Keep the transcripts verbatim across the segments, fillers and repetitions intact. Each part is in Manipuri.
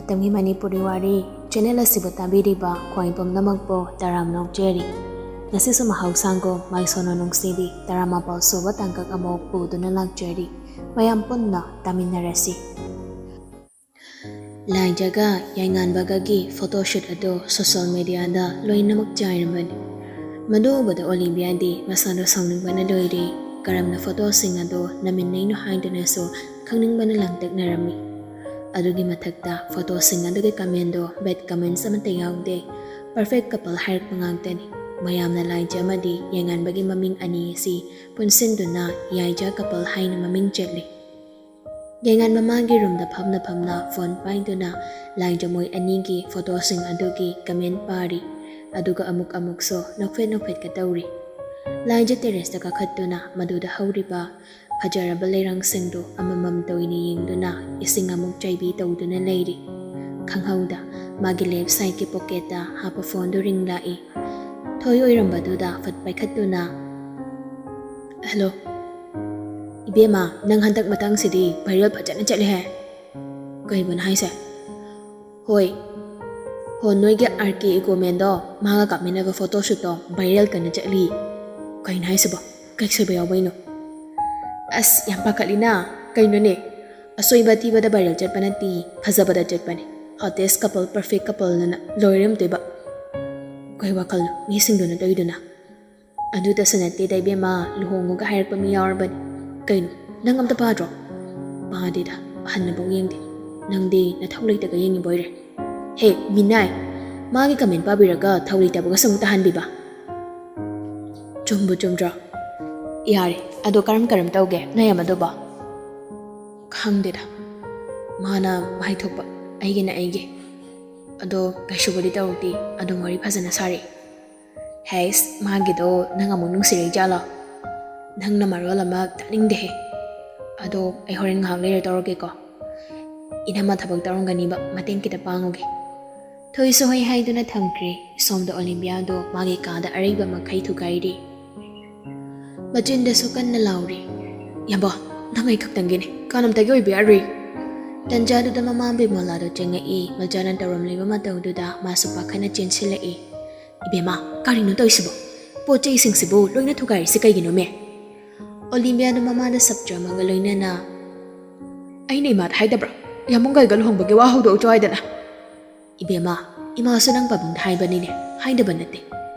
ꯇꯝꯒꯤ ꯃꯅꯤꯄꯨꯔꯤ ꯋꯥꯔꯤ ꯆꯦꯅꯦꯜ ꯑꯁꯤꯕꯨ ꯇꯥꯕꯤꯔꯤꯕ ꯈ꯭ꯋꯥꯏ ꯄꯨꯝꯅꯃꯛꯄꯨ ꯇꯔꯥꯝꯅ ꯑꯣꯛꯆꯔꯤ꯫ ꯉꯁꯤꯁꯨ ꯃꯍꯧꯁꯥꯒꯨꯝ ꯃꯥꯏꯁꯣꯟꯅ ꯅꯨꯡꯁꯤꯕꯤ ꯇꯔꯥꯃꯥꯄꯜ ꯁꯨꯕ ꯇꯥꯡꯀꯛ ꯑꯃ ꯄꯨꯗꯨꯅ ꯂꯥꯛꯆꯔꯤ꯫ ꯃꯌꯥꯝ ꯄꯨꯟꯅ ꯇꯥꯃꯤꯟꯅꯔꯁꯤ꯫ ꯂꯥꯏꯖꯒ ꯌꯥꯏꯉꯥꯟꯕꯒꯒꯤ ꯐꯣꯇꯣ ꯁꯨꯠ ꯑꯗꯨ ꯁꯣꯁꯤꯌꯦꯜ ꯃꯦꯗꯤꯌꯥꯗ ꯂꯣꯏꯅꯃꯛ ꯆꯥꯏꯔꯝꯕꯅꯤ꯫ ꯃꯗꯨ ꯎꯕꯗ ꯑꯣꯂꯤꯕꯤꯌꯥꯗꯤ ꯃꯁꯥꯗꯣ ꯁꯥꯎꯅꯤꯡꯕꯅ ꯂꯣꯏꯔꯦ꯫ ꯀꯔꯝꯅ ꯐꯣꯇꯣꯁꯤꯡ ꯑꯗꯨ ꯅꯝꯃꯤꯟꯅꯩꯅꯣ ꯍꯥꯏꯗꯨꯅꯁꯨ ꯈꯪꯅꯤꯡꯕꯅ ꯂꯥꯡꯇꯛꯅꯔꯝꯃꯤ꯫ ꯑꯗꯨꯒꯤ ꯃꯊꯛꯇ ꯐꯣꯇꯣꯁꯤꯡ ꯑꯗꯨꯒꯤ ꯀꯃꯦꯟꯗꯣ ꯕꯦꯗ ꯀꯃꯦꯟꯁ ꯑꯃꯠꯇ ꯌꯥꯎꯗꯦ꯫ ꯄꯔꯐꯦꯛ ꯀꯄꯜ ꯍꯥꯏꯔꯛꯄ ꯉꯥꯛꯇꯅꯤ꯫ ꯃꯌꯥꯝꯅ ꯂꯥꯏꯖ ꯑꯃꯗꯤ ꯌꯥꯏꯉꯥꯟꯕꯒꯤ ꯃꯃꯤꯡ ꯑꯅꯤ ꯑꯁꯤ ꯄꯨꯟꯁꯤꯟꯗꯨꯅ ꯌꯥꯏꯖ ꯀꯄꯜ ꯍꯥꯏꯅ ꯃꯃꯤꯡ ꯆꯠꯂꯤ꯫ ꯌꯥꯏꯉꯥꯟꯕ ꯃꯥꯒꯤ ꯔꯨꯝꯗ ꯐꯝꯅ ꯐꯝꯅ ꯐꯣꯟ ꯄꯥꯏꯗꯨꯅ ꯂꯥꯏꯖ ꯃꯣꯏ ꯑꯅꯤꯒꯤ ꯐꯣꯇꯣꯁꯤꯡ ꯑꯗꯨꯒꯤ ꯀꯃꯦꯟ ꯄꯥꯔꯤ꯫ ꯑꯗꯨꯒ ꯑꯃꯨꯛ ꯑꯃꯨꯛꯁꯨ ꯅꯣꯛꯐꯦꯠ ꯅꯣꯛꯐꯦꯠꯀ ꯇꯧꯔꯤ꯫ ꯂꯥꯏꯖ ꯇꯦꯔꯦꯁꯇ ꯀꯥꯈꯠꯇꯨꯅ ꯃꯗꯨꯗ ꯍꯧꯔꯤꯕ ꯐꯖꯔꯕ ꯂꯩꯔꯪꯁꯤꯡꯗꯨ ꯑꯃꯃꯝꯇ ꯑꯣꯏꯅ ꯌꯦꯡꯗꯨꯅ ꯏꯁꯤꯡ ꯑꯃꯨꯛ ꯆꯥꯏꯕꯤ ꯇꯧꯗꯨꯅ ꯂꯩꯔꯤ꯫ ꯈꯪꯍꯧꯗ ꯃꯥꯒꯤ ꯂꯦꯐ ꯁꯥꯏꯠꯀꯤ ꯄꯣꯀꯦꯠꯇ ꯍꯥꯞꯄ ꯐꯣꯟꯗꯨ ꯔꯤꯡ ꯂꯥꯛꯏ꯫ ꯊꯣꯏ ꯑꯣꯏꯔꯝꯕꯗꯨꯗ ꯐꯠ ꯄꯥꯏꯈꯠꯇꯨꯅ, "ꯍꯜꯂꯣ, ꯏꯕꯦꯝꯃ, ꯅꯪ ꯍꯟꯗꯛ ꯃꯇꯥꯡꯁꯤꯗꯤ ꯚꯥꯏꯔꯦꯜ ꯐꯖꯅ ꯆꯠꯂꯦꯍꯦ꯫ ꯀꯩꯕꯨꯅꯣ ꯍꯥꯏꯁꯦ?" "ꯍꯣꯏ, ꯍꯣ, ꯅꯣꯏꯒꯤ ꯑꯥꯔ ꯀꯦ ꯏꯒꯣꯃꯦꯟꯗꯣ, ꯃꯥꯒ ꯀꯥꯞꯃꯤꯟꯅꯕ ꯐꯣꯇꯣ ꯁꯨꯠꯇꯣ ꯚꯥꯏꯔꯦꯜ ꯀꯟꯅ ꯆꯠꯂꯤ꯫ ꯀꯩꯅꯣ ꯍꯥꯏꯁꯤꯕꯣ? ꯀꯩ ꯁꯣꯏꯕ ꯌꯥꯎꯕꯩꯅꯣ?" "ꯑꯁ, ꯌꯥꯝ ꯄꯥꯈꯠꯂꯤꯅ꯫ ꯀꯩꯅꯣꯅꯦ, ꯑꯁꯣꯏꯕ ꯑꯊꯤꯕꯗ ꯚꯥꯏꯔꯦꯜ ꯆꯠꯄ ꯅꯠꯇꯦ, ꯐꯖꯕꯗ ꯆꯠꯄꯅꯦ꯫ ꯍꯣꯇꯦꯁ ꯀꯄꯜ, ꯄꯔꯐꯦꯛ ꯀꯄꯜꯅ ꯂꯣꯏꯔꯝꯗꯣꯏꯕ꯫ ꯀꯩ ꯋꯥꯈꯜꯅꯣ ꯃꯤꯁꯤꯡꯗꯨꯅ ꯇꯧꯔꯤꯗꯨꯅ?" "ꯑꯗꯨꯇꯁꯨ ꯅꯠꯇꯦꯗ ꯏꯕꯦꯝꯃ, ꯂꯨꯍꯣꯡꯉꯨꯒ ꯍꯥꯏꯔꯛꯄ ꯃꯤ ꯌꯥꯎꯔꯕꯅꯤ꯫ ꯀꯩꯅꯣ, ꯅꯪ ꯑꯝꯇ ꯄꯥꯗ꯭ꯔꯣ?" "ꯄꯥꯗꯦꯗ, ꯑꯍꯟꯅꯐꯥꯎ ꯌꯦꯡꯗꯦ꯫ ꯅꯪꯗꯤ ꯅꯊꯧ ꯂꯩꯇꯒ ꯌꯦꯡꯉꯤꯕꯣꯏꯔꯦ꯫ ꯍꯦ, ꯃꯤꯅꯥꯏ! ꯃꯥꯒꯤ ꯀꯃꯦꯟ ꯄꯥꯕꯤꯔꯒ ꯊꯧ ꯂꯩꯇꯕꯒꯁꯨ ꯑꯃꯨꯛ ꯇꯥꯍꯟꯕꯤꯕ꯫ ꯆꯨꯝꯕꯨ ꯆꯨꯝꯗ꯭ꯔꯣ? ꯌꯥꯔꯦ, ꯑꯗꯣ ꯀꯔꯝ ꯀꯔꯝ ꯇꯧꯒꯦ ꯅꯣꯏ ꯑꯃꯗꯨꯕꯣ?" "ꯈꯪꯗꯦꯗ, ꯃꯥꯅ ꯃꯥꯏ ꯊꯣꯛꯄ, ꯑꯩꯒꯤꯅ ꯑꯩꯒꯤ꯫ ꯑꯗꯣ ꯀꯩꯁꯨꯕꯨꯗꯤ ꯇꯧꯗꯦ, ꯑꯗꯨꯝ ꯋꯥꯔꯤ ꯐꯖꯅ ꯁꯥꯔꯛꯏ꯫" "ꯍꯩꯁ, ꯃꯥꯒꯤꯗꯣ ꯅꯪ ꯑꯃꯨꯛ ꯅꯨꯡꯁꯤꯔꯛꯏ ꯖꯥꯠꯂꯣ? ꯅꯪꯅ ꯃꯔꯣꯜ ꯑꯃ ꯇꯥꯅꯤꯡꯗꯦꯍꯦ꯫ ꯑꯗꯣ ꯑꯩ ꯍꯣꯔꯦꯟ ꯉꯥꯏꯍꯥꯛ ꯂꯩꯔ ꯇꯧꯔꯛꯀꯦꯀꯣ꯫ ꯏꯅꯝꯃ ꯊꯕꯛ ꯇꯧꯔꯝꯒꯅꯤꯕ, ꯃꯇꯦꯡ ꯈꯤꯇ ꯄꯥꯡꯉꯨꯒꯦ꯫" ꯊꯣꯏꯁꯨ ꯍꯣꯏ ꯍꯥꯏꯗꯨꯅ ꯊꯝꯈ꯭ꯔꯦ꯫ ꯁꯣꯝꯗ ꯑꯣꯂꯤꯝꯕꯤꯌꯥꯗꯣ ꯃꯥꯒꯤ ꯀꯥꯗ ꯑꯔꯩꯕ ꯃꯈꯩ ꯊꯨꯒꯥꯏꯔꯤ꯫ ꯃꯆꯤꯟꯗꯁꯨ ꯀꯟꯅ ꯂꯥꯎꯔꯤ, "ꯌꯥꯝꯕꯣ, ꯅꯪ ꯑꯩ ꯈꯛꯇꯪꯒꯤꯅꯦ, ꯀꯅꯥꯝꯇꯒꯤ ꯑꯣꯏꯕ ꯌꯥꯔꯣꯏ꯫ ꯇꯟꯖꯥꯗꯨꯗ ꯃꯃꯥ ꯕꯤꯃꯣꯂꯥꯗꯣ ꯆꯪꯉꯛꯏ꯫ ꯃꯆꯥꯅ ꯇꯧꯔꯝꯂꯤꯕ ꯃꯇꯧꯗꯨꯗ ꯃꯥꯁꯨ ꯄꯥꯈꯠꯅ ꯆꯦꯟꯁꯤꯜꯂꯛꯏ꯫ "ꯏꯕꯦꯝꯃ, ꯀꯔꯤꯅꯣ ꯇꯧꯔꯤꯁꯤꯕꯣ? ꯄꯣꯠ ꯆꯩꯁꯤꯡꯁꯤꯕꯨ ꯂꯣꯏꯅ ꯊꯨꯒꯥꯏꯔꯤꯁꯤ ꯀꯩꯒꯤꯅꯣꯃꯦ?" ꯑꯣꯂꯤꯝꯕꯤꯌꯥꯗꯣ ꯃꯃꯥꯗ ꯁꯞ ꯆꯥꯝꯃꯒ ꯂꯣꯏꯅꯅ, "ꯑꯩꯅ ꯏꯃꯥꯗ ꯍꯥꯏꯗꯕ꯭ꯔꯥ? ꯌꯥꯝꯕꯨꯡ ꯀꯩꯒ ꯂꯨꯍꯣꯡꯕꯒꯤ ꯋꯥ ꯍꯧꯗꯣꯛꯎꯆꯣ ꯍꯥꯏꯗꯅ?" "ꯏꯕꯦꯝꯃ, ꯏꯃꯥꯁꯨ ꯅꯪ ꯄꯥꯕꯨꯡꯗ ꯍꯥꯏꯕꯅꯤꯅꯦ, ꯍꯥꯏꯗꯕ ꯅꯠꯇꯦ꯫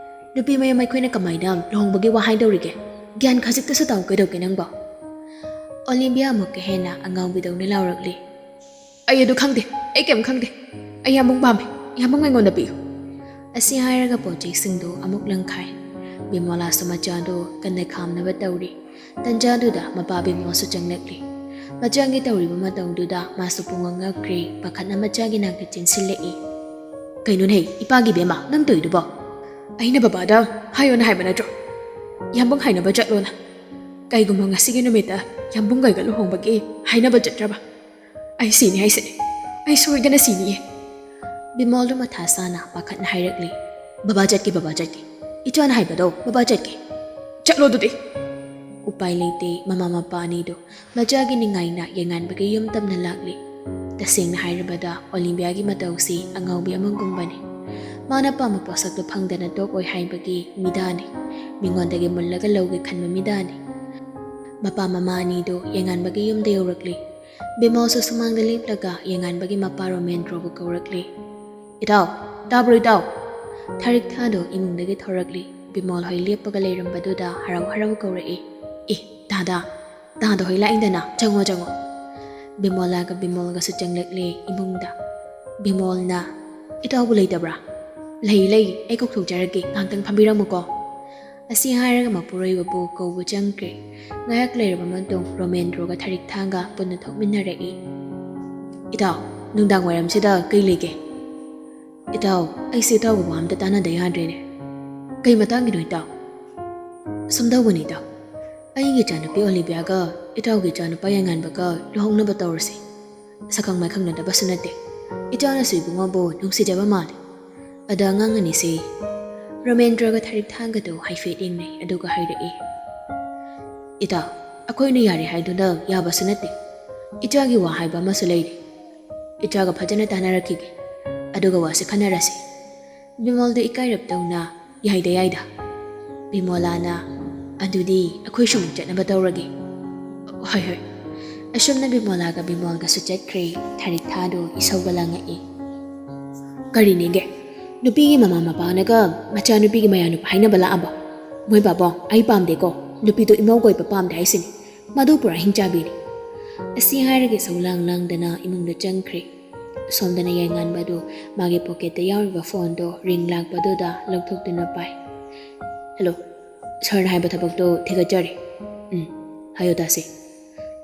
ꯅꯨꯄꯤ ꯃꯌꯨꯝ ꯑꯩꯈꯣꯏꯅ ꯀꯃꯥꯏꯅ ꯂꯨꯍꯣꯡꯕꯒꯤ ꯋꯥ ꯍꯥꯏꯗꯧꯔꯤꯒꯦ? ꯒ꯭ꯌꯥꯟ ꯈꯖꯤꯛꯇꯁꯨ ꯇꯥꯎ ꯀꯩꯗꯧꯒꯦ ꯅꯪꯕꯣ?" ꯑꯣꯂꯤꯝꯕꯤꯌꯥ ꯑꯃꯨꯛꯀ ꯍꯦꯟꯅ ꯑꯉꯥꯎꯕꯤꯗꯧꯅ ꯂꯥꯎꯔꯛꯂꯤ꯫ "ꯑꯩ ꯑꯗꯨ ꯈꯪꯗꯦ, ꯑꯩ ꯀꯩꯝ ꯈꯪꯗꯦ꯫ ꯑꯩ ꯌꯥꯝꯕꯨꯡ ꯄꯥꯝꯃꯦ, ꯌꯥꯝꯕꯨꯡ ꯑꯩꯉꯣꯟꯗ ꯄꯤꯌꯨ꯫" ꯑꯁꯤ ꯍꯥꯏꯔꯒ ꯄꯣꯠ ꯆꯩꯁꯤꯡꯗꯨ ꯑꯃꯨꯛ ꯂꯪꯈꯥꯏ꯫ ꯕꯤꯃꯣꯂꯥꯁꯨ ꯃꯆꯥꯗꯨ ꯀꯟꯅ ꯈꯥꯝꯅꯕ ꯇꯧꯔꯤ꯫ ꯇꯟꯖꯥꯗꯨꯗ ꯃꯄꯥ ꯕꯤꯃꯣꯜꯁꯨ ꯆꯪꯂꯛꯂꯤ꯫ ꯃꯆꯥꯒꯤ ꯇꯧꯔꯤꯕ ꯃꯇꯧꯗꯨꯗ ꯃꯥꯁꯨ ꯄꯨꯡꯉꯛ ꯉꯛꯈ꯭ꯔꯦ, ꯄꯥꯈꯠꯅ ꯃꯆꯥꯒꯤ ꯅꯥꯛꯇ ꯆꯦꯟꯁꯤꯜꯂꯛꯏ꯫ "ꯀꯩꯅꯣꯅꯦ, ꯏꯄꯥꯒꯤ ꯕꯦꯝꯃ, ꯅꯪ ꯇꯧꯔꯤꯗꯨꯕꯣ?" "ꯑꯩꯅ ꯕꯕꯥꯗ ꯍꯥꯏꯌꯣꯅ ꯍꯥꯏꯕ ꯅꯠꯇ꯭ꯔꯣ? ꯌꯥꯝꯕꯨꯡ ꯍꯥꯏꯅꯕ ꯆꯠꯂꯣꯅ꯫ ꯀꯩꯒꯨꯝꯕ ꯉꯁꯤꯒꯤ ꯅꯨꯃꯤꯠꯇ ꯌꯥꯝꯕꯨꯡ ꯀꯩꯒ ꯂꯨꯍꯣꯡꯕꯒꯤ ꯍꯥꯏꯅꯕ ꯆꯠꯇ꯭ꯔꯕ, ꯑꯩ ꯁꯤꯅꯤ ꯍꯥꯏꯁꯤꯅꯤ꯫ ꯑꯩ ꯁꯣꯏꯗꯅ ꯁꯤꯅꯤꯌꯦ꯫" ꯕꯤꯃꯣꯜꯗꯨ ꯃꯊꯥ ꯁꯥꯅ ꯄꯥꯈꯠꯅ ꯍꯥꯏꯔꯛꯂꯤ꯫ "ꯕꯕꯥ ꯆꯠꯀꯦ, ꯕꯕꯥ ꯆꯠꯀꯦ꯫ ꯏꯆꯥꯅ ꯍꯥꯏꯕꯗꯣ ꯕꯕꯥ ꯆꯠꯀꯦ꯫" "ꯆꯠꯂꯣ ꯑꯗꯨꯗꯤ꯫" ꯎꯄꯥꯏ ꯂꯩꯇꯦ, ꯃꯃꯥ ꯃꯄꯥ ꯑꯅꯤꯗꯨ ꯃꯆꯥꯒꯤ ꯅꯤꯡꯉꯥꯏꯅ ꯌꯥꯏꯉꯥꯟꯕꯒꯤ ꯌꯨꯝ ꯇꯝꯅ ꯂꯥꯛꯂꯤ꯫ ꯇꯁꯦꯡꯅ ꯍꯥꯏꯔꯕꯗ ꯑꯣꯂꯤꯝꯕꯤꯌꯥꯒꯤ ꯃꯇꯧꯁꯤ ꯑꯉꯥꯎꯕꯤ ꯑꯃꯒꯨꯝꯕꯅꯤ꯫ ꯃꯥꯅ ꯄꯥꯝꯕ ꯄꯣꯠꯁꯛꯇꯨ ꯐꯪꯗꯅ ꯇꯣꯛꯑꯣꯏ ꯍꯥꯏꯕꯒꯤ ꯃꯤꯗꯥꯅꯤ꯫ ꯃꯤꯉꯣꯟꯗꯒꯤ ꯃꯨꯜꯂꯒ ꯂꯧꯒꯦ ꯈꯟꯕ ꯃꯤꯗꯥꯅꯤ꯫ ꯃꯄꯥ ꯃꯃꯥ ꯑꯅꯤꯗꯨ ꯌꯥꯏꯉꯥꯟꯕꯒꯤ ꯌꯨꯝꯗ ꯌꯧꯔꯛꯂꯤ꯫ ꯕꯤꯃꯣꯜꯁꯨ ꯁꯨꯃꯥꯡꯗ ꯂꯦꯞꯂꯒ ꯌꯥꯏꯉꯥꯟꯕꯒꯤ ꯃꯄꯥ ꯔꯣꯃꯦꯟꯗ꯭ꯔꯣꯕꯨ ꯀꯧꯔꯛꯂꯤ꯫ "ꯏꯇꯥꯎ, ꯇꯥꯕ꯭ꯔꯣ ꯏꯇꯥꯎ?" ꯊꯥꯔꯤꯛ ꯊꯥꯗꯣ ꯏꯃꯨꯡꯗꯒꯤ ꯊꯣꯔꯛꯂꯤ꯫ ꯕꯤꯃꯣꯜ ꯍꯣꯏ ꯂꯦꯞꯄꯒ ꯂꯩꯔꯝꯕꯗꯨꯗ ꯍꯔꯥꯎ ꯍꯔꯥꯎ ꯀꯧꯔꯛꯏ꯫ "ꯑꯦ, ꯇꯥꯗ, ꯇꯥꯗ ꯍꯣꯏ ꯂꯥꯛꯏꯗꯅ, ꯆꯪꯉꯣ ꯆꯪꯉꯣ꯫" ꯕꯤꯃꯣꯂꯥꯒ ꯕꯤꯃꯣꯜꯒꯁꯨ ꯆꯪꯂꯛꯂꯦ ꯏꯃꯨꯡꯗ꯫ ꯕꯤꯃꯣꯜꯅ, "ꯏꯇꯥꯎꯕꯨ ꯂꯩꯇꯕ꯭ꯔꯥ?" "ꯂꯩ, ꯂꯩ, ꯑꯩ ꯀꯧꯊꯣꯛꯆꯔꯛꯀꯦ, ꯉꯥꯏꯍꯥꯛꯇꯪ ꯐꯝꯕꯤꯔꯝꯃꯨꯀꯣ꯫" ꯑꯁꯤ ꯍꯥꯏꯔꯒ ꯃꯄꯨꯔꯣꯏꯕꯕꯨ ꯀꯧꯕ ꯆꯪꯈ꯭ꯔꯦ꯫ ꯉꯥꯏꯍꯥꯛ ꯂꯩꯔꯕ ꯃꯇꯨꯡ ꯔꯣꯃꯦꯟꯗ꯭ꯔꯣꯒ ꯊꯥꯔꯤꯛ ꯊꯥꯡꯒ ꯄꯨꯟꯅ ꯊꯣꯛꯃꯤꯟꯅꯔꯛꯏ꯫ "ꯏꯇꯥꯎ, ꯅꯨꯡꯗꯥꯡ ꯋꯥꯏꯔꯝꯁꯤꯗ ꯀꯩ ꯂꯩꯒꯦ?" "ꯏꯇꯥꯎ, ꯑꯩꯁꯦ ꯏꯇꯥꯎꯒ ꯋꯥ ꯑꯝꯇ ꯇꯥꯟꯅꯗ ꯌꯥꯗ꯭ꯔꯦꯅꯦ꯫" "ꯀꯩ ꯃꯇꯥꯡꯒꯤꯅꯣ ꯏꯇꯥꯎ?" "ꯁꯨꯝ ꯇꯧꯕꯅꯤ ꯏꯇꯥꯎ, ꯑꯩꯒꯤ ꯏꯆꯥꯅꯨꯄꯤ ꯑꯣꯂꯤꯕꯤꯌꯥꯒ ꯏꯇꯥꯎꯒꯤ ꯏꯆꯥꯅꯨꯄꯥ ꯌꯥꯏꯉꯥꯟꯕꯒ ꯂꯨꯍꯣꯡꯅꯕ ꯇꯧꯔꯁꯤ꯫ ꯁꯛꯈꯪ ꯃꯥꯏꯈꯪꯅꯗꯕꯁꯨ ꯅꯠꯇꯦ꯫ ꯏꯆꯥꯅꯁꯨ ꯏꯕꯨꯡꯉꯣꯕꯨ ꯅꯨꯡꯁꯤꯖꯕ ꯃꯥꯜꯂꯤ꯫ ꯑꯗ ꯑꯉꯥꯡ ꯑꯅꯤꯁꯤ꯫" ꯔꯣꯃꯦꯟꯗ꯭ꯔꯒ ꯊꯥꯔꯤꯛ ꯊꯥꯡꯒꯗꯨ ꯍꯥꯏꯐꯦꯠ ꯌꯦꯡꯅꯩ, ꯑꯗꯨꯒ ꯍꯥꯏꯔꯛꯏ, "ꯏꯇꯥꯎ, ꯑꯩꯈꯣꯏꯅ ꯌꯥꯔꯦ ꯍꯥꯏꯗꯨꯅ ꯌꯥꯕꯁꯨ ꯅꯠꯇꯦ꯫ ꯏꯆꯥꯒꯤ ꯋꯥ ꯍꯥꯏꯕ ꯑꯃꯁꯨ ꯂꯩꯔꯤ꯫ ꯏꯆꯥꯒ ꯐꯖꯅ ꯇꯥꯟꯅꯔꯛꯈꯤꯒꯦ, ꯑꯗꯨꯒ ꯋꯥꯁꯦ ꯈꯟꯅꯔꯁꯤ꯫ ꯕꯤꯃꯣꯜꯗꯨ ꯏꯀꯥꯏꯔꯞ ꯇꯧꯅ, "ꯌꯥꯏꯗ, ꯌꯥꯏꯗ꯫" ꯕꯤꯃꯣꯂꯥꯅ, "ꯑꯗꯨꯗꯤ ꯑꯩꯈꯣꯏꯁꯨ ꯑꯃꯨꯛ ꯆꯠꯅꯕ ꯇꯧꯔꯒꯦ꯫" "ꯍꯣꯏ, ꯍꯣꯏ꯫" ꯑꯁꯨꯝꯅ ꯕꯤꯃꯣꯂꯥꯒ ꯕꯤꯃꯣꯜꯒꯁꯨ ꯆꯠꯈ꯭ꯔꯦ꯫ ꯊꯔꯤꯛꯊꯥꯗꯨ ꯏꯁꯧꯒ ꯂꯥꯡꯉꯛꯏ꯫ "ꯀꯔꯤꯅꯦꯒꯦ? ꯅꯨꯄꯤꯒꯤ ꯃꯃꯥ ꯃꯄꯥꯅꯒ ꯃꯆꯥꯅꯨꯄꯤꯒꯤ ꯃꯌꯥꯅꯨꯄꯥ ꯍꯥꯏꯅꯕ ꯂꯥꯛꯑꯕꯣ? ꯃꯣꯏ ꯕꯥꯕꯣ, ꯑꯩ ꯄꯥꯝꯗꯦꯀꯣ꯫ ꯅꯨꯄꯤꯗꯣ ꯏꯃꯧ ꯀꯣꯏꯕ ꯄꯥꯝꯗꯦ ꯍꯥꯏꯁꯤꯅꯤ꯫ ꯃꯗꯨ ꯄꯨꯔꯥ ꯍꯤꯡꯆꯥꯕꯤꯅꯤ꯫" ꯑꯁꯤ ꯍꯥꯏꯔꯒ ꯏꯁꯧ ꯂꯥꯡ ꯂꯥꯡꯗꯅ ꯏꯃꯨꯡꯗ ꯆꯪꯈ꯭ꯔꯦ꯫ ꯁꯣꯝꯗꯅ ꯌꯥꯏꯉꯟꯕꯗꯨ ꯃꯥꯒꯤ ꯄꯣꯀꯦꯠꯇ ꯌꯥꯎꯔꯤꯕ ꯐꯣꯟꯗꯣ ꯔꯤꯡ ꯂꯥꯛꯄꯗꯨꯗ ꯂꯧꯊꯣꯛꯇꯨꯅ ꯄꯥꯏ꯫ "ꯍꯜꯂꯣ, ꯁꯥꯔꯅ ꯍꯥꯏꯕ ꯊꯕꯛꯇꯣ ꯊꯤꯒꯠꯆꯔꯤ꯫" "ꯎꯝ, ꯍꯥꯏꯌꯣ ꯇꯥꯁꯦ꯫"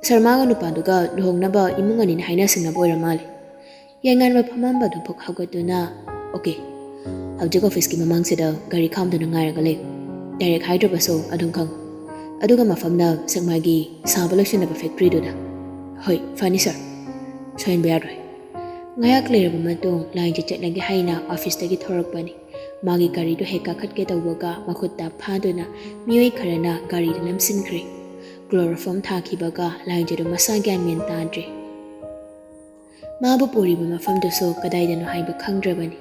"ꯁꯥꯔ, ꯃꯥꯒ ꯅꯨꯄꯥꯗꯨꯒ ꯂꯨꯍꯣꯡꯅꯕ ꯏꯃꯨꯡ ꯑꯅꯤꯅ ꯍꯥꯏꯅ ꯁꯤꯡꯅꯕ ꯑꯣꯏꯔ ꯃꯥꯜꯂꯦ꯫" ꯌꯥꯏꯉꯟꯕ ꯐꯝꯃꯝꯕꯗꯨ ꯐꯨꯛ ꯍꯧꯒꯠꯇꯨꯅ, "ꯑꯣꯀꯦ, ꯍꯧꯖꯤꯛ ꯑꯣꯐꯤꯁꯀꯤ ꯃꯃꯥꯡꯁꯤꯗ ꯒꯥꯔꯤ ꯈꯥꯝꯗꯨꯅ ꯉꯥꯏꯔꯒ ꯂꯩ꯫ ꯗꯥꯏꯔꯦꯛ ꯍꯥꯏꯗ꯭ꯔꯕꯁꯨ ꯑꯗꯨꯝ ꯈꯪꯉꯨ꯫ ꯑꯗꯨꯒ ꯃꯐꯝꯅ ꯁꯦꯛꯃꯥꯏꯒꯤ ꯁꯥꯕ ꯂꯣꯏꯁꯤꯟꯅꯕ ꯐꯦꯛꯇ꯭ꯔꯤꯗꯨꯗ꯫" "ꯍꯣꯏ, ꯐꯅꯤ ꯁꯥꯔ꯫ ꯁꯣꯏꯍꯟꯕ ꯌꯥꯔꯣꯏ꯫" ꯉꯥꯏꯍꯥꯛ ꯂꯩꯔꯕ ꯃꯇꯨꯡ ꯂꯥꯏꯟꯁꯦ ꯆꯠꯂꯒꯦ ꯍꯥꯏꯅ ꯑꯣꯐꯤꯁꯇꯒꯤ ꯊꯣꯔꯛꯄꯅꯤ꯫ ꯃꯥꯒꯤ ꯒꯥꯔꯤꯗꯨ ꯍꯦꯛ ꯀꯥꯈꯠꯀꯦ ꯇꯧꯕꯒ ꯃꯈꯨꯠꯇ ꯐꯥꯗꯨꯅ ꯃꯤꯑꯣꯏ ꯈꯔꯅ ꯒꯥꯔꯤꯗ ꯅꯝꯁꯤꯟꯈ꯭ꯔꯦ꯫ ꯀ꯭ꯂꯣꯔꯣꯐꯣꯝ ꯊꯥꯈꯤꯕꯒ ꯂꯥꯏꯟꯁꯦꯗꯨ ꯃꯁꯥ ꯒ꯭ꯌꯥꯟ ꯃꯦꯟ ꯇꯥꯗ꯭ꯔꯦ꯫ ꯃꯥꯕꯨ ꯄꯨꯔꯤꯕ ꯃꯐꯝꯗꯨꯁꯨ ꯀꯗꯥꯏꯗꯅꯣ ꯍꯥꯏꯕ ꯈꯪꯗ꯭ꯔꯕꯅꯤ꯫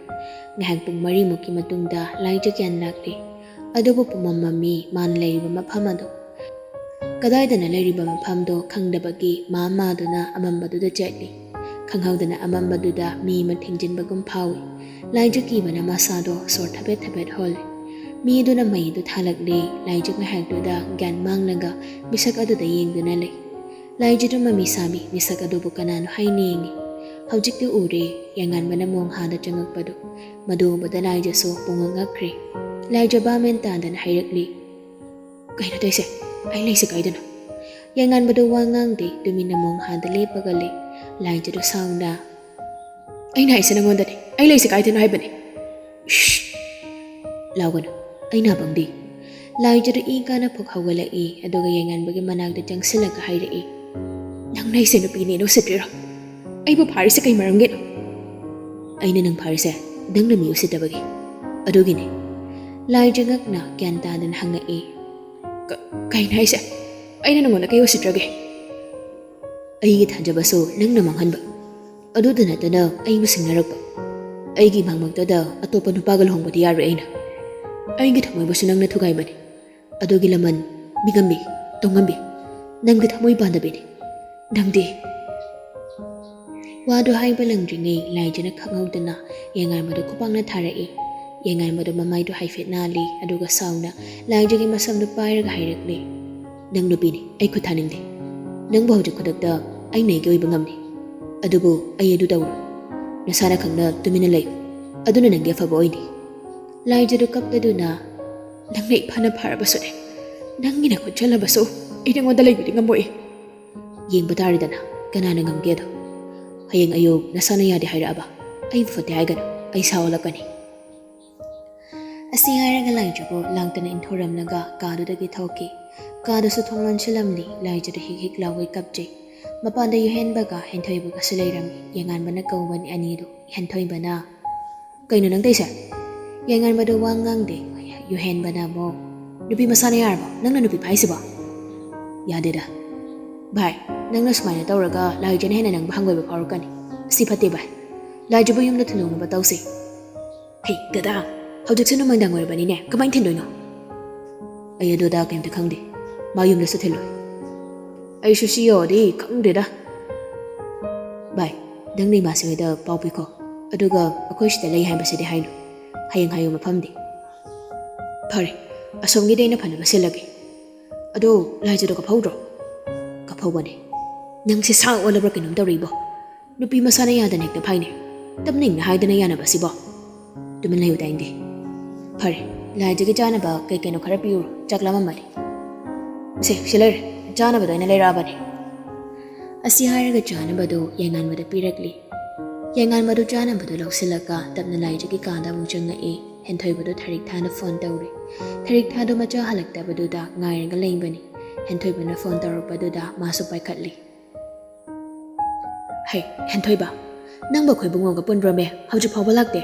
ꯉꯥꯏꯍꯥꯛ ꯄꯨꯡ ꯃꯔꯤꯃꯨꯛꯀꯤ ꯃꯇꯨꯡꯗ ꯂꯥꯏꯖ ꯒ꯭ꯌꯥꯟ ꯂꯥꯛꯂꯤ꯫ ꯑꯗꯨꯕꯨ ꯄꯨꯝꯃꯝ ꯃꯝꯃꯤ ꯃꯥꯅ ꯂꯩꯔꯤꯕ ꯃꯐꯝ ꯑꯗꯨ꯫ ꯀꯗꯥꯏꯗꯅ ꯂꯩꯔꯤꯕ ꯃꯐꯝꯗꯣ ꯈꯪꯗꯕꯒꯤ ꯃꯥ ꯃꯥꯗꯨꯅ ꯑꯃꯝꯕꯗꯨꯗ ꯆꯠꯂꯤ꯫ ꯈꯪꯍꯧꯗꯅ ꯑꯃꯝꯕꯗꯨꯗ ꯃꯤ ꯑꯃ ꯊꯦꯡꯖꯤꯟꯕꯒꯨꯝ ꯐꯥꯎꯏ꯫ ꯂꯥꯏꯖ ꯀꯤꯕꯅ ꯃꯁꯥꯗꯣ ꯁꯣꯔ ꯊꯕꯦꯠ ꯊꯕꯦꯠ ꯍꯣꯜꯂꯤ꯫ ꯃꯤꯗꯨꯅ ꯃꯩꯗꯨ ꯊꯥꯜꯂꯛꯂꯤ꯫ ꯂꯥꯏꯖ ꯉꯥꯏꯍꯥꯛꯇꯨꯗ ꯒ꯭ꯌꯥꯟ ꯃꯥꯡꯂꯒ ꯃꯤꯁꯛ ꯑꯗꯨꯗ ꯌꯦꯡꯗꯨꯅ ꯂꯩ꯫ ꯂꯥꯏꯖꯗꯨ ꯃꯃꯤ ꯁꯥꯕꯤ ꯃꯤꯁꯛ ꯑꯗꯨꯕꯨ ꯀꯅꯥꯅꯣ ꯍꯥꯏꯅ ꯌꯦꯡꯉꯤ꯫ ꯍꯧꯖꯤꯛꯇꯤ ꯎꯔꯦ, ꯌꯥꯏꯉꯟꯕꯅ ꯃꯣꯡꯍꯥꯗ ꯆꯪꯉꯛꯄꯗꯨ꯫ ꯃꯗꯨ ꯎꯕꯗ ꯂꯥꯏꯖꯁꯨ ꯄꯨꯡꯉꯛ ꯉꯛꯈ꯭ꯔꯦ꯫ ꯂꯥꯏꯖ ꯚꯥꯞ ꯃꯦꯟ ꯇꯥꯗꯅ ꯍꯥꯏꯔꯛꯂꯤ, "ꯀꯩꯅꯣ ꯇꯧꯏꯁꯦ? ꯑꯩ ꯂꯩꯁꯦ ꯀꯥꯏꯗꯅꯣ?" ꯌꯥꯏꯉꯟꯕꯗꯨ ꯋꯥ ꯉꯥꯡꯗꯦ, ꯇꯨꯃꯤꯟꯅ ꯃꯣꯡꯍꯥꯗ ꯂꯦꯞꯄꯒ ꯂꯩ꯫ ꯂꯥꯏꯖꯗꯨ ꯁꯥꯎꯅ, "ꯑꯩꯅ ꯍꯥꯏꯁꯦ ꯅꯪꯉꯣꯟꯗꯅꯦ, ꯑꯩ ꯂꯩꯁꯦ ꯀꯥꯏꯗꯅꯣ ꯍꯥꯏꯕꯅꯦ꯫ ꯁ꯭ꯁ! ꯂꯥꯎꯒꯅꯨ, ꯑꯩ ꯅꯥꯄꯪꯗꯤ꯫" ꯂꯥꯏꯖꯗꯨ ꯏ ꯀꯥꯅ ꯐꯨꯛ ꯍꯧꯒꯠꯂꯛꯏ, ꯑꯗꯨꯒ ꯌꯥꯏꯉꯟꯕꯒꯤ ꯃꯅꯥꯛꯇ ꯆꯪꯁꯤꯜꯂꯒ ꯍꯥꯏꯔꯛꯏ, "ꯅꯪꯅ ꯑꯩꯁꯦ ꯅꯨꯄꯤꯅꯦꯅ ꯎꯁꯤꯠꯇ꯭ꯔꯤꯔꯣ? ꯑꯩꯕꯨ ꯐꯥꯔꯤꯁꯦ ꯀꯩ ꯃꯔꯝꯒꯤꯅꯣ?" "ꯑꯩꯅ ꯅꯪ ꯐꯥꯔꯤꯁꯦ ꯅꯪꯅ ꯃꯤ ꯎꯁꯤꯠꯇꯕꯒꯤ꯫ ꯑꯗꯨꯒꯤꯅꯦ꯫" ꯂꯥꯏꯖ ꯉꯛꯅ ꯒ꯭ꯌꯥꯟ ꯇꯥꯗꯅ ꯍꯪꯉꯛꯏ, "ꯀ-, ꯀꯩꯅꯣ ꯍꯥꯏꯁꯦ? ꯑꯩꯅ ꯅꯪꯉꯣꯟꯗ ꯀꯩ ꯎꯁꯤꯠꯇ꯭ꯔꯒꯦ?" "ꯑꯩꯒꯤ ꯊꯥꯖꯕꯁꯨ ꯅꯪꯅ ꯃꯥꯡꯍꯟꯕ꯫ ꯑꯗꯨꯗ ꯅꯠꯇꯅ ꯑꯩꯕꯨ ꯁꯤꯡꯅꯔꯛꯄ, ꯑꯩꯒꯤ ꯏꯃꯥꯡꯃꯛꯇꯗ ꯑꯇꯣꯞꯄ ꯅꯨꯄꯥꯒ ꯂꯨꯍꯣꯡꯕꯗꯤ ꯌꯥꯔꯣꯏ ꯑꯩꯅ꯫ ꯑꯩꯒꯤ ꯊꯃꯣꯏꯕꯨꯁꯨ ꯅꯪꯅ ꯊꯨꯒꯥꯏꯕꯅꯤ꯫ ꯑꯗꯨꯒꯤ ꯂꯃꯟ ꯃꯤꯉꯝꯕꯤ, ꯇꯣꯡꯉꯝꯕꯤ, ꯅꯪꯒꯤ ꯊꯃꯣꯏ ꯄꯥꯟꯗꯕꯤꯅꯤ꯫ ꯅꯪꯗꯤ꯫ ꯋꯥꯗꯨ ꯍꯥꯏꯕ ꯂꯪꯗ꯭ꯔꯤꯉꯩ ꯂꯥꯏꯖꯅ ꯈꯪꯍꯧꯗꯅ ꯌꯥꯏꯉꯥꯟꯕꯗꯨ ꯈꯨꯄꯥꯛꯅ ꯊꯥꯔꯛꯏ꯫ ꯌꯥꯏꯉꯥꯟꯕꯗꯨ ꯃꯃꯥꯏꯗꯨ ꯍꯥꯏꯐꯦꯠ ꯅꯥꯜꯂꯤ, ꯑꯗꯨꯒ ꯁꯥꯎꯅ ꯂꯥꯏꯖꯒꯤ ꯃꯁꯝꯗꯨ ꯄꯥꯏꯔꯒ ꯍꯥꯏꯔꯛꯂꯤ, "ꯅꯪ ꯅꯨꯄꯤꯅꯤ, ꯑꯩ ꯈꯨꯠ ꯊꯥꯅꯤꯡꯗꯦ꯫ ꯅꯪꯕꯨ ꯍꯧꯖꯤꯛ ꯈꯨꯗꯛꯇ ꯑꯩꯅ ꯑꯩꯒꯤ ꯑꯣꯏꯕ ꯉꯝꯂꯤ, ꯑꯗꯨꯕꯨ ꯑꯩ ꯑꯗꯨ ꯇꯧꯔꯣꯏ꯫ ꯅꯁꯥꯅ ꯈꯪꯅ ꯇꯨꯃꯤꯟꯅ ꯂꯩꯌꯨ, ꯑꯗꯨꯅ ꯅꯪꯒꯤ ꯑꯐꯕ ꯑꯣꯏꯅꯤ꯫" ꯂꯥꯏꯖꯗꯨ ꯀꯞꯇꯗꯨꯅ, "ꯅꯪꯅ ꯏꯐꯅ ꯐꯔꯕꯁꯨꯅꯦ, ꯅꯪꯒꯤꯅ ꯈꯨꯠꯆꯜꯂꯕꯁꯨ ꯑꯩ ꯅꯉꯣꯟꯗ ꯂꯩꯕꯗꯤ ꯉꯝꯃꯣꯏ꯫ ꯌꯦꯡꯕ ꯇꯥꯔꯦꯗꯅ, ꯀꯅꯥꯅ ꯉꯝꯒꯦꯗꯣ꯫ ꯍꯌꯦꯡ ꯑꯌꯨꯛ ꯅꯁꯥꯅ ꯌꯥꯗꯦ ꯍꯥꯏꯔꯛꯑꯕ, ꯑꯩꯕꯨ ꯐꯠꯇꯦ ꯍꯥꯏꯒꯅꯨ, ꯑꯩ ꯁꯥ ꯑꯣꯜꯂꯛꯀꯅꯤ꯫" ꯑꯁꯤ ꯍꯥꯏꯔꯒ ꯂꯥꯏꯖꯕꯨ ꯂꯥꯡꯇꯅ ꯏꯟꯊꯣꯔꯝꯂꯒ ꯀꯥꯗꯨꯗꯒꯤ ꯊꯣꯛꯈꯤ꯫ ꯀꯥꯗꯨꯁꯨ ꯊꯣꯡ ꯂꯣꯟꯁꯤꯜꯂꯝꯂꯤ꯫ ꯂꯥꯏꯖꯗꯨ ꯍꯤꯛ ꯍꯤꯛ ꯂꯥꯎꯒꯩ ꯀꯞꯆꯩ꯫ ꯃꯄꯥꯟꯗ ꯌꯨꯍꯦꯟꯕꯒ ꯍꯦꯟꯊꯣꯏꯕꯒꯁꯨ ꯂꯩꯔꯝꯃꯤ꯫ ꯌꯦꯡꯉꯥꯟꯕꯅ ꯀꯧꯕꯅꯤ ꯑꯅꯤꯗꯨ꯫ ꯍꯦꯟꯊꯣꯏꯕꯅ, "ꯀꯩꯅꯣ ꯅꯪ ꯇꯧꯏꯁꯦ?" ꯌꯦꯡꯉꯥꯟꯕꯗꯨ ꯋꯥ ꯉꯥꯡꯗꯦ꯫ ꯌꯨꯍꯦꯟꯕꯅ ꯑꯃꯨꯛ, "ꯅꯨꯄꯤ ꯃꯁꯥꯅ ꯌꯥꯔꯕꯣ? ꯅꯪꯅ ꯅꯨꯄꯤ ꯐꯥꯏꯁꯤꯕꯣ?" "ꯌꯥꯗꯦꯗ꯫ ꯚꯥꯏ, ꯅꯪꯅ ꯁꯨꯃꯥꯏꯅ ꯇꯧꯔꯒ ꯂꯥꯏꯖꯅ ꯍꯦꯟꯅ ꯅꯪꯕꯨ ꯍꯪꯒꯣꯏꯕ ꯐꯥꯎꯔꯛꯀꯅꯤ꯫ ꯁꯤ ꯐꯠꯇꯦ ꯚꯥꯏ꯫ ꯂꯥꯏꯖꯕꯨ ꯌꯨꯝꯗ ꯊꯤꯟꯗꯣꯛꯅꯕ ꯇꯧꯁꯤ꯫" "ꯍꯩ, ꯗꯗꯥ, ꯍꯧꯖꯤꯛꯁꯨ ꯅꯨꯃꯤꯗꯥꯡ ꯑꯣꯏꯔꯕꯅꯤꯅꯦ, ꯀꯃꯥꯏꯅ ꯊꯤꯟꯗꯣꯏꯅꯣ?" "ꯑꯩ ꯑꯗꯨꯗ ꯀꯩꯝꯇ ꯈꯪꯗꯦ꯫ ꯃꯥ ꯌꯨꯝꯗꯁꯨ ꯊꯤꯜꯂꯣꯏ꯫" "ꯑꯩꯁꯨ ꯁꯤ ꯌꯧꯔꯗꯤ ꯈꯪꯗꯦꯗ꯫" "ꯚꯥꯏ, ꯅꯪꯅ ꯏꯃꯥꯁꯤ ꯍꯣꯏꯗ ꯄꯥꯎ ꯄꯤꯈꯣ꯫ ꯑꯗꯨꯒ ꯑꯩꯈꯣꯏ ꯁꯤꯗ ꯂꯩ ꯍꯥꯏꯕꯁꯤꯗꯤ ꯍꯥꯏꯅꯨ꯫ ꯍꯌꯦꯡ ꯍꯥꯏꯌꯨ ꯃꯐꯝꯗꯤ꯫" "ꯐꯔꯦ, ꯑꯁꯣꯝꯒꯤꯗꯤ ꯑꯩꯅ ꯐꯅꯕ ꯁꯤꯜꯂꯒꯦ꯫ ꯑꯗꯣ ꯂꯥꯏꯖꯗꯣ ꯀꯞꯐꯧꯗ꯭ꯔꯣ?" "ꯀꯞꯐꯧꯕꯅꯦ꯫" "ꯅꯪꯁꯦ ꯁꯥ ꯑꯣꯜꯂꯕ꯭ꯔꯥ ꯀꯩꯅꯣꯝ ꯇꯧꯔꯛꯏꯕꯣ? ꯅꯨꯄꯤ ꯃꯁꯥꯅ ꯌꯥꯗꯅ ꯍꯦꯛꯇ ꯐꯥꯏꯅꯦ꯫ ꯇꯞꯅ ꯏꯪꯅ ꯍꯥꯏꯗꯅ ꯌꯥꯅꯕ ꯑꯁꯤꯕꯣ?" "ꯇꯨꯃꯤꯟ ꯂꯩꯌꯨ ꯇꯥꯏꯅꯤꯡꯗꯦ꯫" "ꯐꯔꯦ, ꯂꯥꯏꯖꯒꯤ ꯆꯥꯅꯕ ꯀꯩ ꯀꯩꯅꯣ ꯈꯔ ꯄꯤꯔꯨꯔꯣ, ꯆꯥꯛ ꯂꯥꯝꯃꯝꯃꯅꯤ꯫ ꯁꯦ, ꯁꯤ ꯂꯩꯔꯦ, ꯆꯥꯅꯕꯗꯣ ꯑꯩꯅ ꯂꯩꯔꯛꯑꯕꯅꯤ꯫" ꯑꯁꯤ ꯍꯥꯏꯔꯒ ꯆꯥꯅꯕꯗꯨ ꯌꯥꯏꯉꯥꯟꯕꯗ ꯄꯤꯔꯛꯂꯤ꯫ ꯌꯥꯏꯉꯥꯟꯕꯗꯨ ꯆꯥꯅꯕꯗꯨ ꯂꯧꯁꯤꯜꯂꯒ ꯇꯞꯅ ꯂꯥꯏꯖꯒꯤ ꯀꯥꯗ ꯑꯃꯨꯛ ꯆꯪꯉꯛꯏ꯫ ꯍꯦꯟꯊꯣꯏꯕꯗꯨ ꯊꯔꯤꯛ ꯊꯥꯅ ꯐꯣꯟ ꯇꯧꯔꯤ꯫ ꯊꯔꯤꯛ ꯊꯥꯗꯨ ꯃꯆꯥ ꯍꯜꯂꯛꯇꯕꯗꯨꯗ ꯉꯥꯏꯔꯒ ꯂꯩꯕꯅꯤ꯫ ꯍꯦꯟꯊꯣꯏꯕꯅ ꯐꯣꯟ ꯇꯧꯔꯛꯄꯗꯨꯗ ꯃꯥꯁꯨ ꯄꯥꯏꯈꯠꯂꯤ꯫ "ꯍꯩ, ꯍꯦꯟꯊꯣꯏꯕ, ꯅꯪꯕꯨ ꯑꯩꯈꯣꯏ ꯕꯨꯡꯉꯣꯒ ꯄꯨꯟꯕ꯭ꯔꯣꯃꯦ? ꯍꯧꯖꯤꯛ ꯐꯥꯎꯕ ꯂꯥꯛꯇꯦ꯫"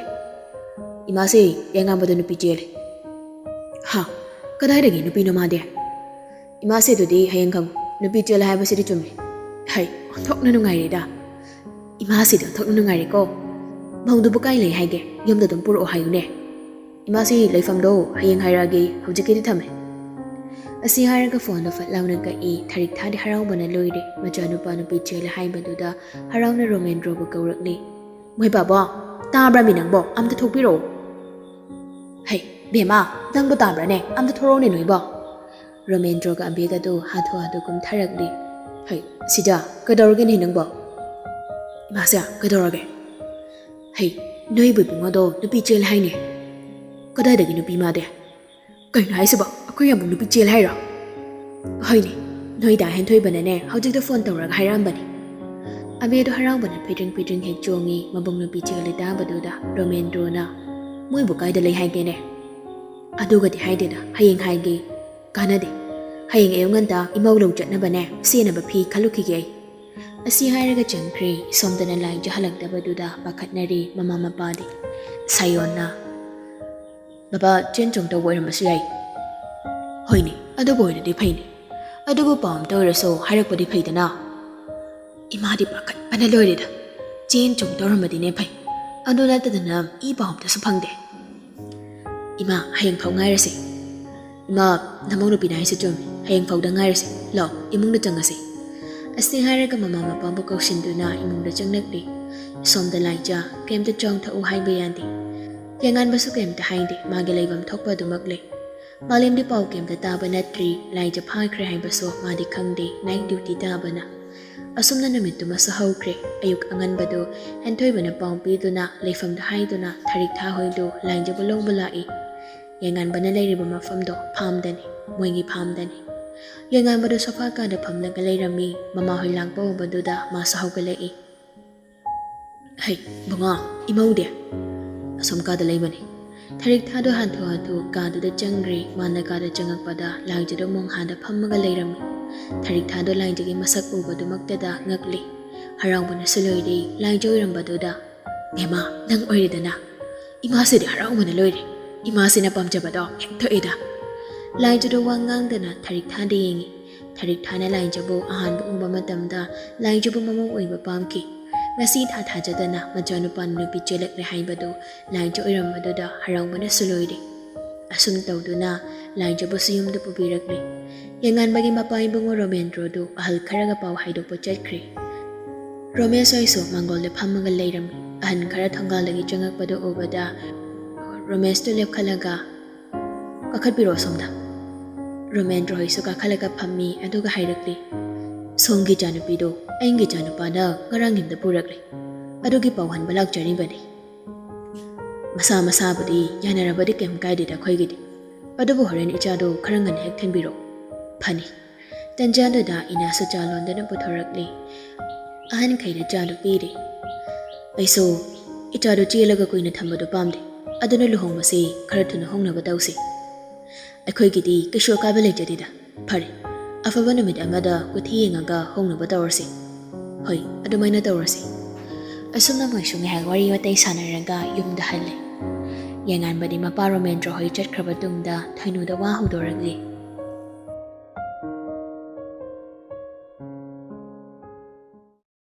"ꯏꯃꯥꯁꯦ ꯌꯥꯏꯉꯥꯟꯕꯗ ꯅꯨꯄꯤ ꯆꯦꯜꯂꯦ꯫" "ꯍꯥ? ꯀꯗꯥꯏꯗꯒꯤ ꯅꯨꯄꯤꯅꯣ ꯃꯥꯗꯤ?" "ꯏꯃꯥꯁꯦ ꯑꯗꯨꯗꯤ ꯍꯌꯦꯡ ꯈꯪꯉꯨ꯫ ꯅꯨꯄꯤ ꯆꯦꯜꯂꯦ ꯍꯥꯏꯕꯁꯤꯗꯤ ꯆꯨꯝꯃꯦ꯫" "ꯍꯩ, ꯑꯣꯟꯊꯣꯛꯅ ꯅꯨꯡꯉꯥꯏꯔꯦꯗ꯫" ꯏꯃꯥꯁꯤꯗꯤ ꯑꯣꯟꯊꯣꯛꯅ ꯅꯨꯡꯉꯥꯏꯔꯦꯀꯣ꯫ ꯃꯧꯗꯨꯕꯨ ꯀꯥꯏ ꯂꯩ ꯍꯥꯏꯒꯦ? ꯌꯨꯝꯗ ꯑꯗꯨꯝ ꯄꯨꯔꯛꯑꯣ ꯍꯥꯏꯌꯨꯅꯦ꯫ ꯏꯃꯥꯁꯤ ꯂꯩꯐꯝꯗꯣ ꯍꯌꯦꯡ ꯍꯥꯏꯔꯛꯑꯒꯦ, ꯍꯧꯖꯤꯛꯀꯤꯗꯤ ꯊꯝꯃꯦ꯫ ꯑꯁꯤ ꯍꯥꯏꯔꯒ ꯐꯣꯟꯗꯣ ꯐꯠ ꯂꯥꯎꯅ ꯀꯛꯏ꯫ ꯊꯔꯤꯛ ꯊꯥꯗꯤ ꯍꯔꯥꯎꯕꯅ ꯂꯣꯏꯔꯦ꯫ ꯃꯆꯥꯅꯨꯄꯥ ꯅꯨꯄꯤ ꯆꯦꯜꯂꯦ ꯍꯥꯏꯕꯗꯨꯗ ꯍꯔꯥꯎꯅ ꯔꯣꯃꯦꯟꯗ꯭ꯔꯣꯕꯨ ꯀꯧꯔꯛꯂꯤ꯫ "ꯃꯣꯏ ꯕꯥꯕꯣ, ꯇꯥꯕ꯭ꯔꯥꯃꯤ ꯅꯪꯕꯣ? ꯑꯝꯇ ꯊꯣꯛꯄꯤꯔꯛꯑꯣ꯫ ꯍꯩ, ꯕꯦꯝꯃ, ꯅꯪꯕꯨ ꯇꯥꯕ꯭ꯔꯥꯅꯦ? ꯑꯝꯇ ꯊꯣꯔꯛꯑꯣꯅꯦ ꯅꯣꯏꯕꯣ꯫" ꯔꯣꯃꯦꯟꯗ꯭ꯔꯣꯒ ꯑꯕꯦꯒꯗꯨ ꯍꯥꯊꯨ ꯍꯥꯊꯨ ꯀꯨꯝꯊꯔꯛꯂꯤ꯫ "ꯍꯩ, ꯁꯤꯗ ꯀꯩꯗꯧꯔꯒꯦꯅꯦ ꯅꯪꯕꯣ?" "ꯏꯃꯥꯁꯦ, ꯀꯩꯗꯧꯔꯒꯦ?" "ꯍꯩ, ꯅꯣꯏꯕꯨ ꯏꯕꯨꯡꯉꯣꯗꯣ ꯅꯨꯄꯤ ꯆꯦꯜꯂꯦ ꯍꯥꯏꯅꯦ꯫" "ꯀꯗꯥꯏꯗꯒꯤ ꯅꯨꯄꯤ ꯃꯥꯗꯤ?" "ꯀꯩꯅꯣ ꯍꯥꯏꯁꯤꯕꯣ? ꯑꯩꯈꯣꯏ ꯑꯃꯨꯛ ꯅꯨꯄꯤ ꯆꯦꯜꯂꯦ ꯍꯥꯏꯔꯣ?" "ꯍꯣꯏꯅꯦ, ꯅꯣꯏꯗ ꯍꯦꯟꯊꯣꯏꯕꯅꯅꯦ ꯍꯧꯖꯤꯛꯇ ꯐꯣꯟ ꯇꯧꯔꯒ ꯍꯥꯏꯔꯛꯑꯝꯕꯅꯤ꯫" ꯑꯕꯦꯗꯣ ꯍꯔꯥꯎꯕꯅ ꯐꯤꯗ꯭ꯔꯤꯡ ꯐꯤꯗ꯭ꯔꯤꯡ ꯍꯦꯛ ꯆꯣꯡꯉꯤ꯫ ꯃꯕꯨꯡ ꯅꯨꯄꯤ ꯆꯦꯜꯂꯦ ꯇꯥꯕꯗꯨꯗ ꯔꯣꯃꯦꯟꯗ꯭ꯔꯣꯅ, "ꯃꯣꯏꯕꯨ ꯀꯥꯏꯗ ꯂꯩ ꯍꯥꯏꯒꯦꯅꯦ?" "ꯑꯗꯨꯒꯗꯤ ꯍꯥꯏꯗꯦꯗ, ꯍꯌꯦꯡ ꯍꯥꯏꯒꯦ꯫" "ꯀꯥꯟꯅꯗꯦ, ꯍꯌꯦꯡ ꯑꯌꯨꯛ ꯉꯟꯇꯥ ꯏꯃꯧ ꯂꯧ ꯆꯠꯅꯕꯅꯦ ꯁꯦꯠꯅꯕ ꯐꯤ ꯈꯜꯂꯨꯈꯤꯒꯦ ꯑꯩ꯫" ꯑꯁꯤ ꯍꯥꯏꯔꯒ ꯆꯪꯈ꯭ꯔꯦ꯫ ꯁꯣꯝꯗꯅ ꯂꯥꯏꯖ ꯍꯜꯂꯛꯇꯕꯗꯨꯗ ꯄꯥꯈꯠꯅꯔꯤ ꯃꯃꯥ ꯃꯄꯥꯗꯤ꯫ ꯁꯥꯌꯣꯟꯅ, "ꯕꯕꯥ ꯆꯦꯟ ꯆꯣꯡ ꯇꯧꯕ ꯑꯣꯏꯔꯝꯕꯁꯨ ꯌꯥꯏ꯫" "ꯍꯣꯏꯅꯦ, ꯑꯗꯨꯕꯨ ꯑꯣꯏꯔꯗꯤ ꯐꯩꯅꯦ꯫ ꯑꯗꯨꯕꯨ ꯄꯥꯎ ꯑꯝꯇ ꯑꯣꯏꯔꯁꯨ ꯍꯥꯏꯔꯛꯄꯗꯤ ꯐꯩꯗꯅ꯫" "ꯏꯃꯥꯗꯤ ꯄꯥꯈꯠꯄꯅ ꯂꯣꯏꯔꯦꯗ꯫ ꯆꯦꯟ ꯆꯣꯡ ꯇꯧꯔꯝꯃꯗꯤꯅꯦ ꯐꯩ꯫ ꯑꯗꯨ ꯅꯠꯇꯗꯅ ꯏ ꯄꯥꯎ ꯑꯝꯇꯁꯨ ꯐꯪꯗꯦ꯫" "ꯏꯃꯥ, ꯍꯌꯦꯡ ꯐꯥꯎ ꯉꯥꯏꯔꯁꯦ꯫" "ꯏꯃꯥ, ꯅꯃꯧ ꯅꯨꯄꯤꯅ ꯍꯥꯏꯁꯦ ꯆꯨꯝꯃꯤ꯫ ꯍꯌꯦꯡ ꯐꯥꯎꯗ ꯉꯥꯏꯔꯁꯦ꯫ ꯂꯥꯛꯑꯣ, ꯏꯃꯨꯡꯗ ꯆꯪꯉꯁꯦ꯫" ꯑꯁꯤ ꯍꯥꯏꯔꯒ ꯃꯃꯥ ꯃꯄꯥꯕꯨ ꯀꯧꯁꯤꯟꯗꯨꯅ ꯏꯃꯨꯡꯗ ꯆꯪꯂꯛꯂꯤ꯫ ꯁꯣꯝꯗ ꯂꯥꯏꯖ, ꯀꯩꯝꯇ ꯆꯥꯎ ꯊꯛꯎ ꯍꯥꯏꯕ ꯌꯥꯗꯦ꯫ ꯌꯥꯏꯉꯥꯟꯕꯁꯨ ꯀꯩꯝꯇ ꯍꯥꯏꯗꯦ꯫ ꯃꯥꯒꯤ ꯂꯩꯐꯝ ꯊꯣꯛꯄ ꯑꯗꯨꯃꯛ ꯂꯩ꯫ ꯃꯥꯂꯦꯝꯗꯤ ꯄꯥꯎ ꯀꯩꯝꯇ ꯇꯥꯕ ꯅꯠꯇ꯭ꯔꯤ꯫ ꯂꯥꯏꯖ ꯐꯥꯈ꯭ꯔꯦ ꯍꯥꯏꯕꯁꯨ ꯃꯥꯗꯤ ꯈꯪꯗꯦ꯫ ꯅꯥꯏꯠ ꯗ꯭ꯌꯨꯇꯤ ꯇꯥꯕꯅ꯫ ꯑꯁꯨꯝꯅ ꯅꯨꯃꯤꯠꯇꯨꯃꯁꯨ ꯍꯧꯈ꯭ꯔꯦ꯫ ꯑꯌꯨꯛ ꯑꯉꯟꯕꯗꯨ ꯍꯦꯟꯊꯣꯏꯕꯅ ꯄꯥꯎ ꯄꯤꯗꯨꯅ ꯂꯩꯐꯝꯗ ꯍꯥꯏꯗꯨꯅ ꯊꯔꯤꯛ ꯊꯥꯍꯣꯏꯗꯨ ꯂꯥꯏꯖꯕꯨ ꯂꯧꯕ ꯂꯥꯛꯏ꯫ ꯌꯥꯏꯉꯥꯟꯕꯅ ꯂꯩꯔꯤꯕ ꯃꯐꯝꯗꯣ ꯐꯥꯝꯗꯅꯤ, ꯃꯣꯏꯒꯤ ꯐꯥꯝꯗꯅꯤ꯫ ꯌꯥꯏꯉꯥꯟꯕꯗꯨ ꯁꯣꯐꯥ ꯀꯥꯗ ꯐꯝꯂꯒ ꯂꯩꯔꯝꯃꯤ꯫ ꯃꯃꯥꯍꯣꯏ ꯂꯥꯡꯕ ꯎꯕꯗꯨꯗ ꯃꯥꯁꯨ ꯍꯧꯒꯠꯂꯛꯏ꯫ "ꯍꯩ, ꯕꯨꯡꯉꯣ, ꯏꯃꯧꯗꯤ?" "ꯑꯁꯣꯝ ꯀꯥꯗ ꯂꯩꯕꯅꯤ꯫" ꯊꯔꯤꯛ ꯊꯥꯗꯣ ꯍꯥꯟꯊꯨ ꯍꯥꯟꯊꯨ ꯀꯥꯗꯨꯗ ꯆꯪꯈ꯭ꯔꯦ꯫ ꯃꯥꯅ ꯀꯥꯗ ꯆꯪꯉꯛꯄꯗ ꯂꯥꯏꯖꯗꯣ ꯃꯣꯡꯍꯥꯗ ꯐꯝꯃꯒ ꯂꯩꯔꯝꯃꯤ꯫ ꯊꯔꯤꯛ ꯊꯥꯗꯣ ꯂꯥꯏꯖꯒꯤ ꯃꯁꯛ ꯎꯕꯗꯨꯃꯛꯇꯗ ꯉꯛꯂꯤ꯫ ꯍꯔꯥꯎꯕꯅꯁꯨ ꯂꯣꯏꯔꯦ꯫ ꯂꯥꯏꯖ ꯑꯣꯏꯔꯝꯕꯗꯨꯗ, "ꯕꯦꯝꯃ, ꯅꯪ ꯑꯣꯏꯔꯦꯗꯅ?" "ꯏꯃꯥꯁꯤꯗꯤ ꯍꯔꯥꯎꯕꯅ ꯂꯣꯏꯔꯦ꯫ ꯏꯃꯥꯁꯤꯅ ꯄꯥꯝꯖꯕꯗꯣ ꯍꯦꯛ ꯊꯣꯛꯑꯦꯗ꯫" ꯂꯥꯏꯖꯗꯣ ꯋꯥ ꯉꯥꯡꯗꯅ ꯊꯔꯤꯛ ꯊꯥꯗ ꯌꯦꯡꯉꯤ꯫ ꯊꯔꯤꯛ ꯊꯥꯅ ꯂꯥꯏꯖꯕꯨ ꯑꯍꯥꯟꯕ ꯎꯕ ꯃꯇꯝꯗ ꯂꯥꯏꯖꯕꯨ ꯃꯃꯧ ꯑꯣꯏꯕ ꯄꯥꯝꯈꯤ꯫ ꯉꯁꯤ ꯊꯥ ꯊꯥꯖꯗꯅ ꯃꯆꯥꯅꯨꯄꯥ ꯅꯨꯄꯤ ꯆꯦꯜꯂꯛꯂꯦ ꯍꯥꯏꯕꯗꯨ ꯂꯥꯏꯖ ꯑꯣꯏꯔꯝꯕꯗꯨꯗ ꯍꯔꯥꯎꯕꯅꯁꯨ ꯂꯣꯏꯔꯦ꯫ ꯑꯁꯨꯝ ꯇꯧꯗꯨꯅ ꯂꯥꯏꯖꯕꯨꯁꯨ ꯌꯨꯝꯗ ꯄꯨꯕꯤꯔꯛꯂꯦ꯫ ꯌꯦꯡꯉꯥꯟꯕꯒꯤ ꯃꯄꯥ ꯏꯕꯨꯡꯉꯣ ꯔꯣꯃꯦꯟꯗ꯭ꯔꯣꯗꯨ ꯑꯍꯜ ꯈꯔꯒ ꯄꯥꯎ ꯍꯥꯏꯗꯣꯛꯄ ꯆꯠꯈ꯭ꯔꯦ꯫ ꯔꯣꯃꯦꯁ ꯍꯣꯏꯁꯨ ꯃꯥꯡꯒꯣꯜꯗ ꯐꯝꯃꯒ ꯂꯩꯔꯝꯃꯤ꯫ ꯑꯍꯟ ꯈꯔ ꯊꯣꯡꯒꯥꯜꯗꯒꯤ ꯆꯪꯉꯛꯄꯗꯨ ꯎꯕꯗ ꯔꯣꯃꯦꯁꯇꯨ ꯂꯦꯞꯈꯠꯂꯒ, "ꯀꯥꯈꯠꯄꯤꯔꯣ ꯑꯁꯣꯝꯗ꯫" ꯔꯣꯃꯦꯟꯗ꯭ꯔꯣ ꯍꯣꯏꯁꯨ ꯀꯥꯈꯠꯂꯒ ꯐꯝꯃꯤ꯫ ꯑꯗꯨꯒ ꯍꯥꯏꯔꯛꯂꯤ, "ꯁꯣꯝꯒꯤ ꯏꯆꯥꯅꯨꯄꯤꯗꯣ ꯑꯩꯒꯤ ꯏꯆꯥꯅꯨꯄꯥꯅ ꯉꯔꯥꯡ ꯌꯨꯝꯗ ꯄꯨꯔꯛꯂꯦ꯫ ꯑꯗꯨꯒꯤ ꯄꯥꯎ ꯍꯟꯕ ꯂꯥꯛꯆꯔꯤꯕꯅꯤ꯫" "ꯃꯁꯥ ꯃꯁꯥꯕꯨꯗꯤ ꯌꯥꯅꯔꯕꯗꯤ ꯀꯩꯝ ꯀꯥꯏꯗꯦꯗ ꯑꯩꯈꯣꯏꯒꯤꯗꯤ꯫ ꯑꯗꯨꯕꯨ ꯍꯣꯔꯦꯟ ꯏꯆꯥꯗꯣ ꯈꯔ ꯉꯟꯅ ꯍꯦꯛ ꯊꯤꯟꯕꯤꯔꯣ꯫ ꯐꯅꯤ꯫" ꯇꯟꯖꯥꯗꯨꯗ ꯏꯅꯥꯁꯨ ꯆꯥ ꯂꯣꯟꯗꯨꯅ ꯄꯨꯊꯣꯔꯛꯂꯤ꯫ ꯑꯍꯟꯈꯩꯗ ꯆꯥꯗꯨ ꯄꯤꯔꯤ꯫ "ꯑꯩꯁꯨ ꯏꯆꯥꯗꯨ ꯆꯦꯜꯂꯒ ꯀꯨꯏꯅ ꯊꯝꯕꯗꯨ ꯄꯥꯝꯗꯦ꯫ ꯑꯗꯨꯅ ꯂꯨꯍꯣꯡꯕꯁꯤ ꯈꯔ ꯊꯨꯅ ꯍꯣꯡꯅꯕ ꯇꯧꯁꯤ꯫ ꯑꯩꯈꯣꯏꯒꯤꯗꯤ ꯀꯩꯁꯨ ꯑꯀꯥꯏꯕ ꯂꯩꯖꯗꯦꯗ꯫ ꯐꯔꯦ, ꯑꯐꯕ ꯅꯨꯃꯤꯠ ꯑꯃꯗ ꯀꯨꯊꯤ ꯌꯦꯡꯉꯒ ꯍꯣꯡꯅꯕ ꯇꯧꯔꯁꯤ꯫" "ꯍꯣꯏ, ꯑꯗꯨꯃꯥꯏꯅ ꯇꯧꯔꯁꯤ꯫" ꯑꯁꯨꯝꯅ ꯃꯣꯏꯁꯨ ꯉꯥꯏꯍꯥꯛ ꯋꯥꯔꯤ ꯋꯥꯇꯥꯏ ꯁꯥꯟꯅꯔꯒ ꯌꯨꯝꯗ ꯍꯜꯂꯦ꯫ ꯌꯦꯡꯉꯥꯟꯕꯗꯤ ꯃꯄꯥ ꯔꯣꯃꯦꯟꯗ꯭ꯔꯣ ꯍꯣꯏ ꯆꯠꯈ꯭ꯔꯕ ꯇꯨꯡꯗ ꯊꯣꯏꯅꯨꯗ ꯋꯥ ꯍꯧꯗꯣꯔꯛꯂꯤ꯫